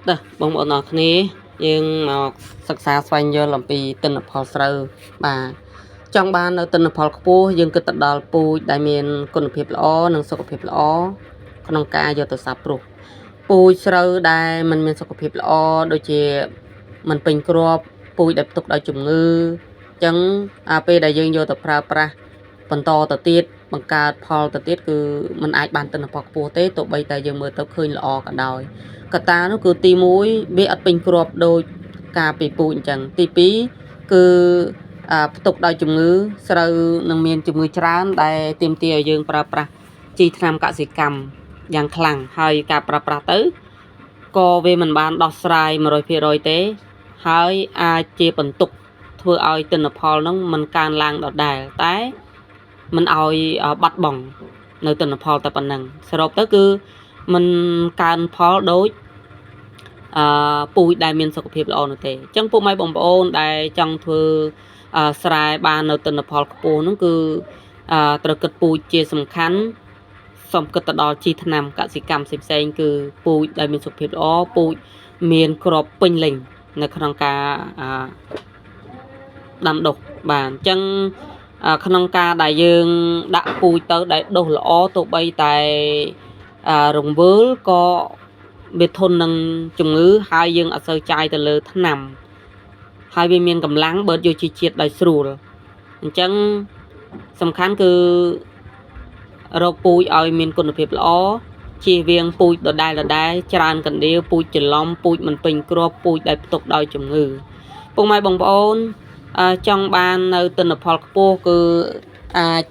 តោះបងប្អូនអរគ្នាយើងមកសិក្សាស្វែងយល់អំពីទិន្នផលស្រូវបាទចង់បាននៅទិន្នផលខ្ពស់យើងគិតទៅដល់ពូជដែលមានគុណភាពល្អនិងសុខភាពល្អក្នុងការយកទៅសាបព្រោះពូជស្រូវដែលមិនមានសុខភាពល្អដូចជាមិនពេញគ្រាប់ពូជដែលផ្ទុកដោយជំងឺអញ្ចឹងអាពេលដែលយើងយកទៅប្រើប្រាស់បន្តទៅទៀតបង្កើតផលទៅទៀតគឺมันអាចបានទិន្នផលខ្ពស់ទេទោះបីតែយើងមើលទៅឃើញល្អក៏ដោយកត្តានោះគឺទី1វាអត់ពេញគ្រាប់ដូចការពីពូជអញ្ចឹងទី2គឺផ្ទុកដោយជំងឺស្រូវនឹងមានជំងឺច្រើនដែលទាមទារឲ្យយើងប្រើប្រាស់ជីថ្នាំកសិកម្មយ៉ាងខ្លាំងហើយការប្រើប្រាស់ទៅក៏វាមិនបានដោះស្រាយ100%ទេហើយអាចជាបន្ទុកធ្វើឲ្យទិន្នផលនឹងមិនកើនឡើងដដែលតែមិនឲ្យបាត់បង់នៅទិន្នផលតែប៉ុណ្ណឹងសរុបទៅគឺមិនកើនផលដូចអឺពូជដែលមានសុខភាពល្អនោះទេអញ្ចឹងពុកម៉ែបងប្អូនដែលចង់ធ្វើស្រែបាននៅទិន្នផលខ្ពស់នោះគឺត្រូវគិតពូជជាសំខាន់សូមគិតទៅដល់ជីថ្នាំកសិកម្មផ្សេងៗគឺពូជដែលមានសុខភាពល្អពូជមានគ្រាប់ពេញលេញនៅក្នុងការដាំដុះបាទអញ្ចឹងក្នុងការដែលយើងដាក់ពូជទៅដែលដុះល្អទោះបីតែរង្វើលក៏វាធន់នឹងជំងឺហើយយើងអត់សូវចាយទៅលើថ្នាំហើយវាមានកម្លាំងបឺតយកជីជាតិដោយស្រួលអញ្ចឹងសំខាន់គឺរកពូជឲ្យមានគុណភាពល្អជៀសវាងពូជដដែលដដែលច្រើនកណ្ដៀវពូជច្រឡំពូជមិនពេញគ្រាប់ពូជដែលផ្ទុកដោយជំងឺពុកម៉ែបងប្អូនចង់បាននៅទិន្នផលខ្ពស់គឺអាច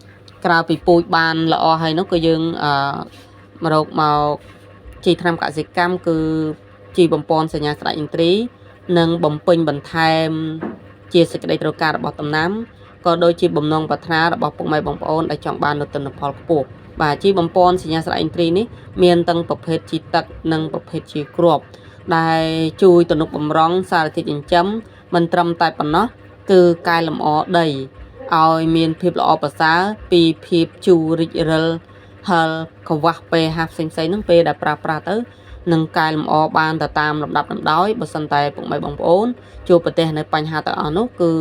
ក្រៅពីពូជបានល្អហើយនោះគឺយើងមករកមកជីថ្នាំកសិកម្មគឺជីបំពន់សញ្ញាស្ដេចឥន្ទ្រីនិងបំពេញបន្ថែមជាសេចក្តីត្រូវការរបស់ដំណាំក៏ដូចជាបំណងប្រាថ្នារបស់ពុកម៉ែបងប្អូនដែលចង់បាននូវទិន្នផលខ្ពស់បាទជីបំពន់សញ្ញាស្ដេចឥន្ទ្រីនេះមានទាំងប្រភេទជីទឹកនិងប្រភេទជីគ្រាប់ដែលជួយទំនុកបំរុងសារធាតុចិញ្ចឹមមិនត្រឹមតែប៉ុណ្ណោះគឺកែលម្អដីឲ្យមានភាពល្អប្រសើរពីភាពជូររិចរិលហិលកវះ pH ផ្សេងៗហ្នឹងពេលដែលប្រើប្រាស់ទៅនឹងកែលម្អបានទៅតាមលំដាប់លំដោយបើសិនតែពុកម៉ែបងប្អូនជួបប្រទះនៅបញ្ហាទាំងអស់នោះគឺ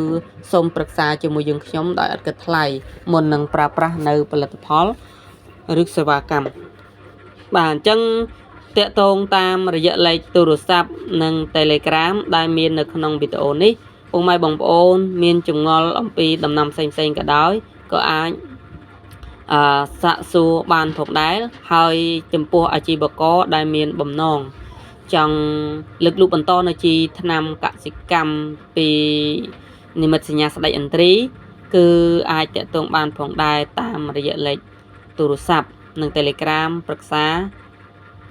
សូមប្រឹក្សាជាមួយយើងខ្ញុំដោយឥតគិតថ្លៃមុននឹងប្រើប្រាស់នៅផលិតផលឬសេវាកម្មបាទអញ្ចឹងតាក់ទងតាមរយៈលេខទូរស័ព្ទនិង Telegram ដែលមាននៅក្នុងវីដេអូនេះពុកម៉ែបងប្អូនមានចម្ងល់អំពីដំណាំផ្សេងៗក៏ដោយក៏អាចសាកសួរបានផងដែរហើយចំពោះអាជីវករដែលមានបំណងចង់លើកលុបបន្តនៅជីថ្នាំកសិកម្មពីនិមិត្តសញ្ញាស្ដេចឥន្ទ្រីគឺអាចតាក់ទងបានផងដែរតាមរយៈលេខទូរស័ព្ទនិង Telegram ប្រឹក្សា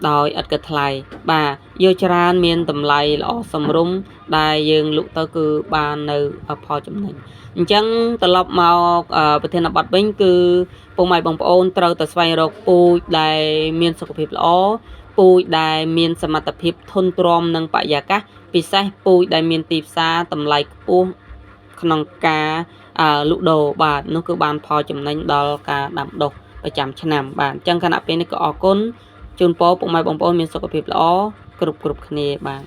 ដោយឥតគិតថ្លៃបាទយកច្រើនមានតម្លៃល្អសមរម្យដែលយើងលក់ទៅគឺបាននៅផលចំណេញអញ្ចឹងត្រឡប់មកប្រធានបទវិញគឺពុកម៉ែបងប្អូនត្រូវតែស្វែងរកពូជដែលមានសុខភាពល្អពូជដែលមានសមត្ថភាពធន់ទ្រាំនឹងបរិយាកាសពិសេសពូជដែលមានទីផ្សារតម្លៃខ្ពស់ក្នុងការលក់ដូរបាទនោះគឺបានផលចំណេញដល់ការដាំដុះប្រចាំឆ្នាំបាទអញ្ចឹងខណៈពេលនេះក៏អរគុណជូនពរពុកម៉ែបងប្អូនមានសុខភាពល្អគ្រប់គ្រប់គ្នាបាទ។